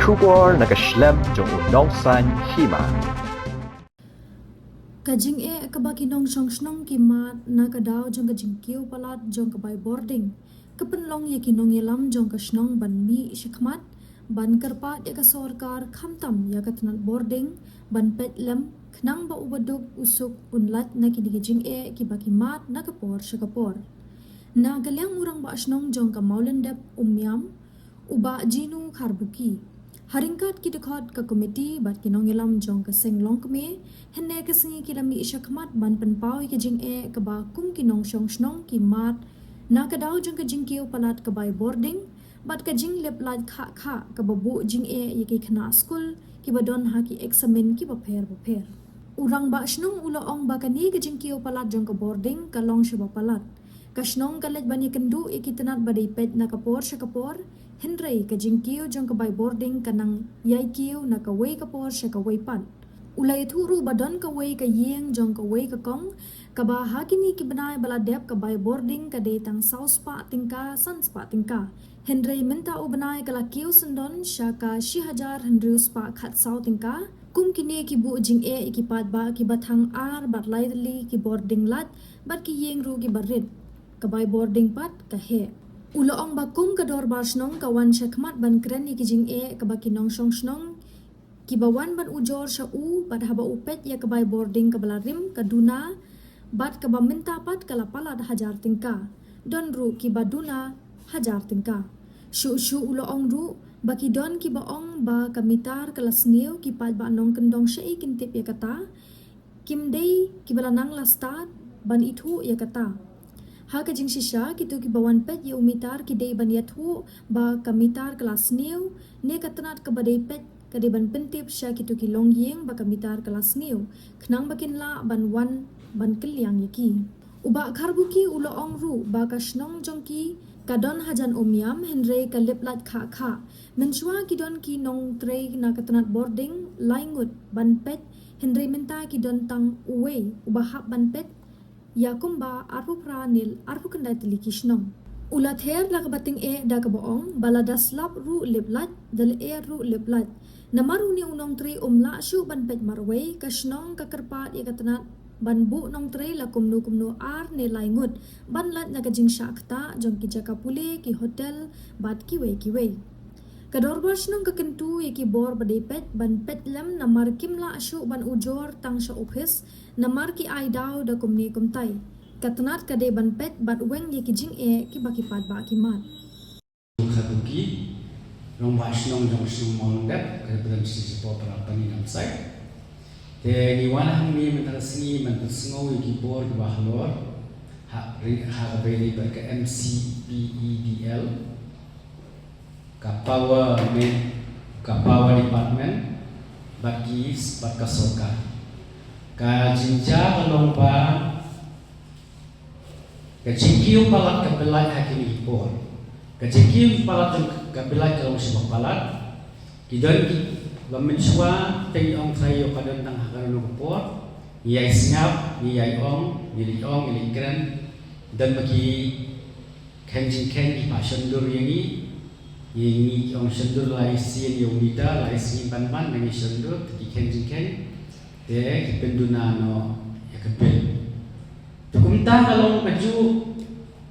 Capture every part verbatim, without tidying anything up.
Khubor na ka shlem jong u nongsan hima. Ka jingeh kaba ki nongshong shnong ki mad na ka daw jong ka jingkiew palat jong ka bai bording ka pynlong ïa ki nongïalam jong ka shnong ban mih shakhmat ban kyrpad ïa ka sorkar khamtam ïa ka tnat bording ban peit lem khnang ba u baduk u suk un lait na kine ki jingeh kiba ki mad na ka por sha ka por. Na ka liang u rangbah shnong jong ka Mawlyndep Umïam, u Bah Jinu Kharbuki, ha ryngkat ki dkhot ka komiti bad ki nongïalam jong ka seng longkmie, hynne ka sngi ki la mih shakhmat ban pynpaw ïa ka jingeh kaba kum ki nongshong shnong ki mad na ka daw jong ka jingkiew palat ka bai bording bad ka jinglip lait khah khah kaba buh jingeh ïa ki khynnah skul kiba don ha ki eksamin kiba pher bapher. U rangbah shnong u la ong ba kane ka jingkiew palat jong ka bording ka long shaba palat. Ka shnong ka leit ban ïakynduh ïa ki tnat ba dei peit na ka por sha ka por, hynrei ka jingkiew jong ka bai bording ka nang ïai kiew na kawei ka por sha kawei pat. U la ïathuh ruh ba don kawei ka ïing jong kawei ka kong kaba ha kine ki bnai ba la dep ka bai bording ka dei tang saw spah tyngka, san spah tyngka. Hynrei mynta u bnai ka la kiew syndon sha ka shi hajar hynriew spah khatsaw tyngka. Kum kine ki buh jingeh ïa ki paidbah kiba thang ar bad lai tylli ki bording lait bad ki ïing ruh kiba rit. Ka bai bording pat ka heh. U la ong ba kum ka dorbar shnong ka wan shakhmat ban kren ïa ki jingeh kaba ki nongshong shnong kiba wan ban ujor sha u bad haba u peit ïa ka bai bording kaba la rim ka duna bad kaba mynta pat ka la palat hajar tyngka. Don ruh kiba duna hajar tyngka. Shuh shuh u la ong ruh ba ki don kiba ong ba ka mitar ka la sniew, ki paidbah nongkyndong shaei kin tip ïa kata. Kim dei kiba la nang la stad ban ithuh ïa kata. Ha ka jingshisha kito kiba wan peit ïa u mitar ki dei ban ïathuh ba ka mitar ka la sniew ne ka tnat kaba dei peit ka dei ban pyntip sha kito ki longïing ba ka mitar ka la sniew khnang ba kin lah ban wan ban kylliang ïa ki. U Bah Kharbuki u la ong ruh ba ka shnong jong ki ka don hajan Umïam hynrei ka lip lait khah khah. Mynshuwa ki don ki nongtrei na ka tnat bording lai ngut ban peit, hynrei mynta ki don tang uwei uba hap ban peit ïa kumba arphew phra ne arphew khyndai tylli ki shnong. U la ther da kaba tyngeh da kaba ong ba lada slap ruh lip lait, da lyer ruh lip lait. Namar une u nongtrei um lah shuh ban peit marwei, ka shnong ka kyrpad ïa ka tnat ban buh nongtrei la kumno kumno ar ne lai ngut ban lait na ka jingshah ktah jong ki jaka pule, ki hotel bad kiwei kiwei. Ka dorbar shnong ka kyntu ïa ki bor ba dei peit ban peit lem namar kim lah shuh ban ujor tang sha ophis namar ki ai daw da kumne kumtai. Ka tnat ka dei ban peit bad weng ïa ki jingeh kiba ki paidbah ki mad. Kharbuki, rangbah shnong jong shnong Mawlyndep, ka dei ba dang shi jingpynpaw para bangeit na site. Te ngi wan hangne mynta ka sngi ban pynsngew ïa ki bor kiba halor ha ri ha kaba ïadei bad ka M C P E D L, ka power, ka power department bad ki bad ka sorkar. Ka jingjia ka long ba ka jingkiew palat ka pynlait ha kine ki por. Ka jingkiew palat jong ka pynlait ka long shibun palat. Ki don ki ba mynshuwa te ngi ong trai ïoh ka don tang ha kano kano ka por. Ngi ïai sngap, ngi ïai ong, ngi leit ong, ngi leit kren. Don ba ki khein jingkhein ki phah shondur ïa ngi. Ngi ngi ong shondur lai sien ïa u mita, lai sngi ban ban ngi shondur, ki khein jingkhein. Te ki pynduna noh ïa ka bill. Te kumta ka long kajuh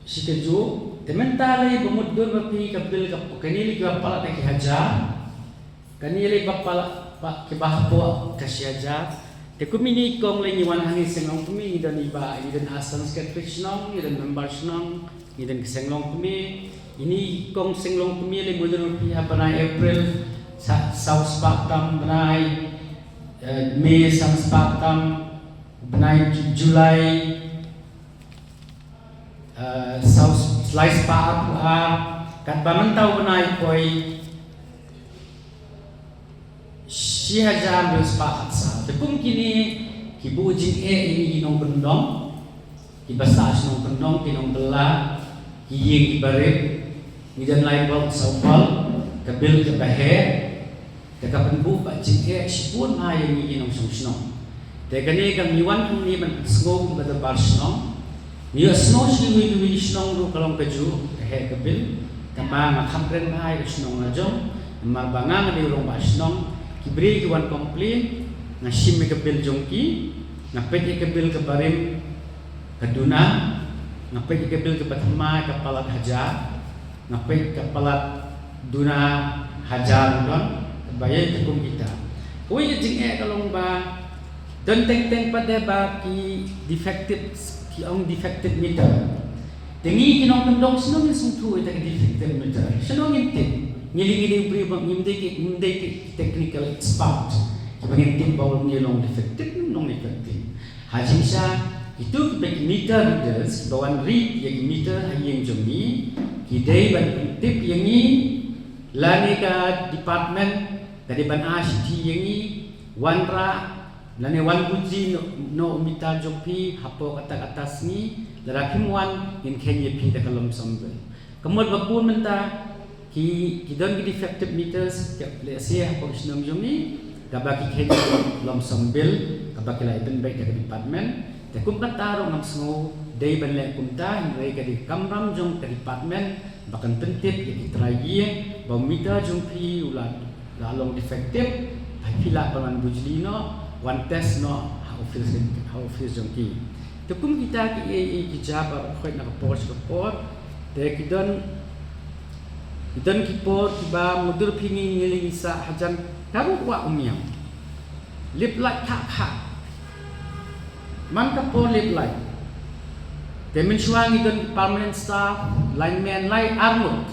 shi kajuh. Te mynta lei ba mutdur ba phi ka bill ka kane lei kiba palat da ki hajar. Kane lei ba palat ba kiba hapoh ka shi hajar. Te kumne kong lei ngi wan hangne seng longkmie, ngi don i ba, ngi don assistant secretary shnong, ngi don member shnong, ngi don ki seng longkmie. Ine i kong seng longkmie lei mutdur ba phi ha bnai April sa saw spah tam, bnai eh, May san spah tam, bnai Ju- July eh, saw lai spah arphew ar, katba mynta u bnai poi shi hajar hynriew spah khatsaw. Te kum kine ki buh jingeh ïa ngi ki nongkyndong, kiba sah shnong kyndong, ki nongbylla, ki ïing kiba rit, ngi don lai block saw block, ka bill kaba heh, te ka pynbuh ba jingeh shibun ha ïa ngi ki nongshong shnong. Te kane ka ngi wan hangne ban pynsngew kum ka dorbar shnong. Ngi ïohsngew sha kiwei kiwei ki shnong ruh ka long kajuh ka heh ka bill. Tangba nga kham kren bha ïa ka shnong la jong. Namar ba nga nga dei u rangbah shnong, ki briew ki wan complain, nga shim ïa ka bill jong ki, nga peit ïa ka bill kaba rim ka duna, nga peit ïa ka bill kaba thymmai ka palat hajar, nga peit ka palat duna hajar don, kaba ïa te kum kita. Kawei ka jingeh ka long ba don teng teng pat de ba ki defective, ki ong defective meter. Te ngi ki nongkyndong shano ngin sngewthuh ïa ka defective meter? Shano ngin tip? Ngi lei ngi dei u briew ba ngim dei ki, ngim dei ki technical expert kiba ngin tip ba u long, u long defective, u long defective. Ha jingshisha, kito kiba ki meter readers kiba wan read ïa ki meter ha ïing jong ngi, ki dei ban pyntip ïa ngi, lane ka department ka dei ban ai shithi ïa ngi, wanrah, lane wan bujli noh, noh u meter jong phi hapoh kata kata sngi, lada phim wan ngin kheiñ ïa phi da ka lump sum bill. Ka mut ba bun mynta ki, ki don ki defective meters, ka, lehse hapoh shnong jong ngi, kaba ki kheiñ lump sum bill, kaba ki la ïa pynbeit da ka department. Te kum kata ruh ngam sngew dei ban leh kumta, hynrei ka dei ka kamram jong ka department ba kan pyntip ïa ki trai ïing ba u meter jong phi u la, la long defective, ba phi lah ban wan bujli noh, wan test noh ha office, ha office jong ki. Te kum kita ki ei ei ki jia ba khoit na ka por sha ka por. Te ki don, ki don ki por kiba mutdur phi ngi ngi lei ngi sah hajan ka ruh wah u miaw. Lip light khah khah. Man ka por lip light. Te mynshuwa ngi don ki permanent staff, lineman lai arngut.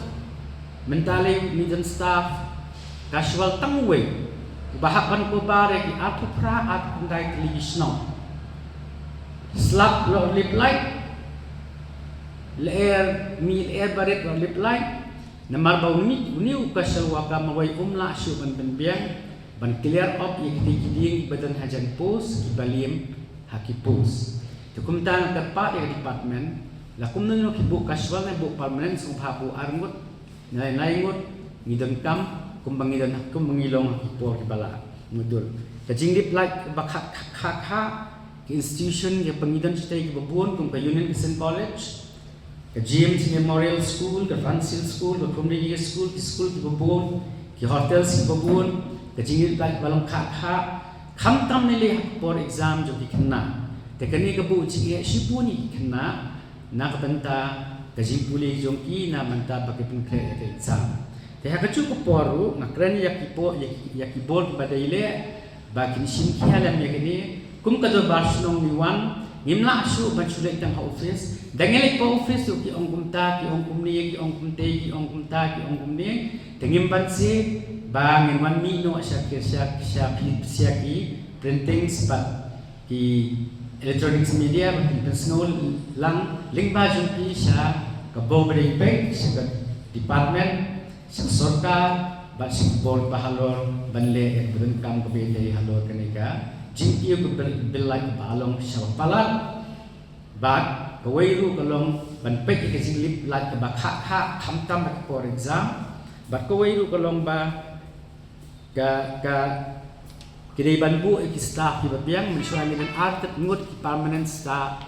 Mynta lei ngi don staff casual tang uwei uba hap ban cover ïa ki arphew phra arphew khyndai tylli ki shnong. Slap la lip light, lyer, mih lyer barit la lip light. Namar ba une, une u casual worker marwei um lah shuh ban pynbiang ban clear up ïa kitei ki dieng kiba don hajan post kiba liem ha ki post. Te kumta nga kyrpad ïa ka department, la kumno ki buh casual ne buh permanent, sngewbha buh arngut ne lai ngut, ngi donkam kumba ngi don, kumba ngi long ha ki por kiba la mudui. Ka jinglip light ba khah khah khah khah, ki institution kiba ngi don shatei kiba bun kum ka Union Christian College, ka G M T Memorial School, ka Fund Sil School, ka Kumri School, ki school kiba bun, ki hotels kiba bun, ka jinglip light ba long khah khah, khamtam ne leh ha ka por exam jong ki khynnah. Te kane ka buh jingeh shibun ïa ki khynnah na ka bynta ka jingpule jong ki, na ka bynta ba ki pynkhreh ïa ka exam. Te ha kajuh ka por ruh nga kren ïa ki bor, ïa ki, ïa ki bor kiba dei leh ba kin shim khia lem ïa kine. Kum ka dorbar shnong ngi wan, ngim lah shuh ban shu leit tang ha office. Da ngi leit pa office ruh ki ong kumta, ki ong kumne, ki ong kumtei, ki ong kumta, ki ong kumne. Te ngim banse ba ngin wan mih noh sha ki, sha, sha ki, sha ki printings bad ki electronics media ban pynsngew lang lyngba jong phi sha ka bor ba dei peit, sha ka department, sha ka sorkar bad sha ki bor ba halor ban leh ïa ka burom kam kaba ïadei halor kane ka jingkiew ka bill, bill light kaba long sha ba palat. Bad kawei ruh ka long ban peit ïa ka jinglip light kaba khah khah khamtam ha ka por exam. Bad kawei ruh ka long ba ka, ka, ki dei ban buh ïa ki staff kiba biang, mynshuwa ngi don artat ngut ki permanent staff,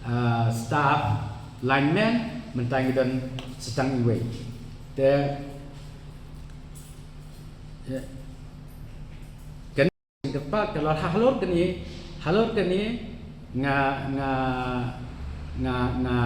ah, staff lineman, mynta ngi don sa tang iwei. Te, eh, kane ka part ka long halor kane, halor kane, nga, nga, nga, nga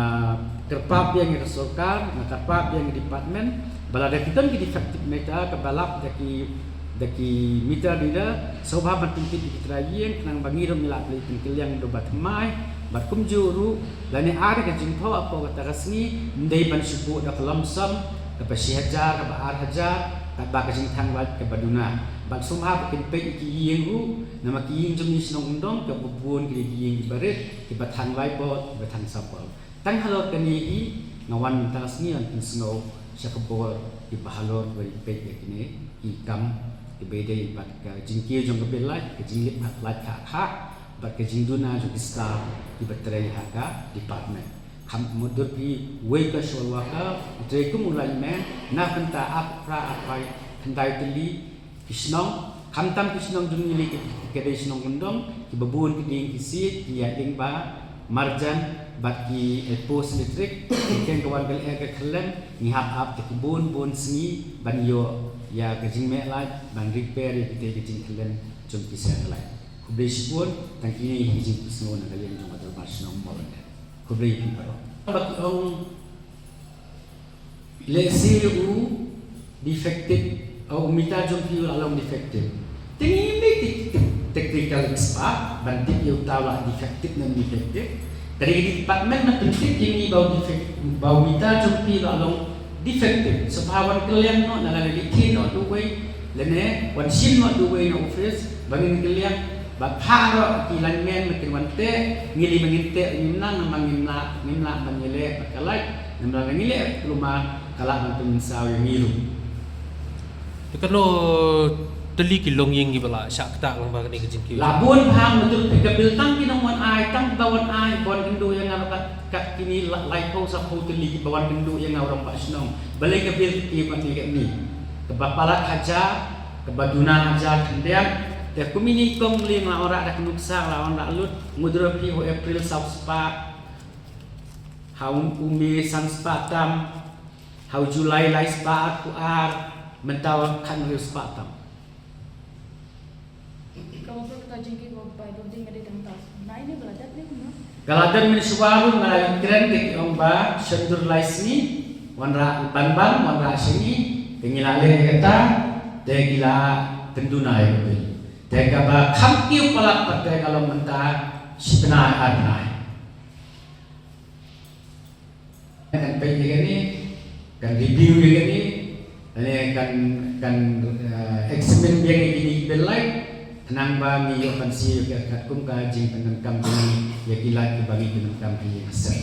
kyrpad biang ïa ka sorkar, nga kyrpad biang ïa ka department, ba lada ki don ki defective meter kaba lap da ki, da ki meter reader, sngewbha ban pyntip ïa ki trai ïing, khnang ba ngi ruh ngi lah ban pynkylliang da ba thymmai. Bad kumjuh ruh, lane ar ka jingthoh hapoh kata ka sngi, ym dei ban shu buh da ka lump sum kaba shi hajar, kaba ar hajar, katba ka jingthang light kaba duna. Bad sngewbha ba kin peit ïa ki ïing ruh, namar ki ïing jong ngi shnong kyndong kiba bun ki dei ki ïing kiba rit, kiba thang lai bor, kiba thang saw bor. Tang halor kane hi nga wan mynta ka sngi ban pynsngew sha ka bor kiba halor ba ri peit ïa kine ki kam kiba ïadei bad ka jingkiew jong ka bill light, ka jinglip light khah khah, bad ka jingduna jong ki staff kiba trei ha ka department. Kham mutdur phi wei ka casual worker u trei kum u lineman na ka bynta arphew phra arphew khyndai tylli ki shnong, khamtam ki shnong jong ngi lei ki, ki dei shnong kyndong, kiba bun ki dieng ki siej ki ïaid lyngba marjan bad ki, eh, post electric, ki keng ka wan ka lyer ka khyllem, ngi hap ap te ki bun bun sngi ban ïoh ïa ka jingmeh light ban repair ïa kitei ki jingkhyllem jong ki seng light. Khublei shibun, tang kine hi ki jingpynsngew na ka liang jong ka dorbar shnong Mawryngkneng. Khublei phi baroh. Ba ki ong lehse u defective, u meter jong phi u la long defective. Te ngim dei tech-, tech-, technical expert ban tip ïa uta u la defective ne defective. Ka dei ka department ban pyntip ïa ngi ba u defect-, ba u meter jong phi u la long defective. Sngewbha wan kylliang noh, lada la leit noh da uwei, lane wan shim noh da uwei na office ba ngin kylliang. Bad baroh ki lineman ba kin wan teh, ngi lei ba ngin teh ngim nang, namar ngim lah, ngim lah ban ïaleh bad ka light, namar lada ngi leh kulmar ka lah ban pynmynsaw ïa ngi ruh. Te katno tylli ki longïing kiba la shah ktah lyngba kane ka jingkiew? La bun bha, mutdur phi, ka bill tang ki nongwan ai, tang kiba wan ai, ba wan kynduh ïa nga, kat, kat kine la-, laiphew saphew tylli kiba wan kynduh ïa nga u rangbah shnong. Balei ka bill ki ban ïa kane? Kaba palat hajar, kaba duna hajar khyndiat. Te kum ine i kong Lieng la wanrah da ka nuksa, la wanrah lut, mutdur phi, ha u April saw spah, ha u, u May san spah tam, ha u July lai spah arphew ar, mynta khathynriew spah tam. Ka la dep ne kumno? Ka la dep mynshwa ruh, nga la ïoh kren te ki ong ba shon dur lai sngi, wanrah ban ban, wanrah sha ngi, te ngi la leh ïa kata, te ki la pynduna ïa ka bill. Te kaba kham kiew palat pat te ka long mynta shi bnai ar bnai. Kan peit ïa kane, kan review ïa kane, lane kan, kan, eh, examine biang ïa kine ki bill light, khnang ba ngi ïoh ban siew ïa ka katkum ka jingpyndonkam jong ngi ïa ki light kiba ngi pyndonkam ha ïing ha sem.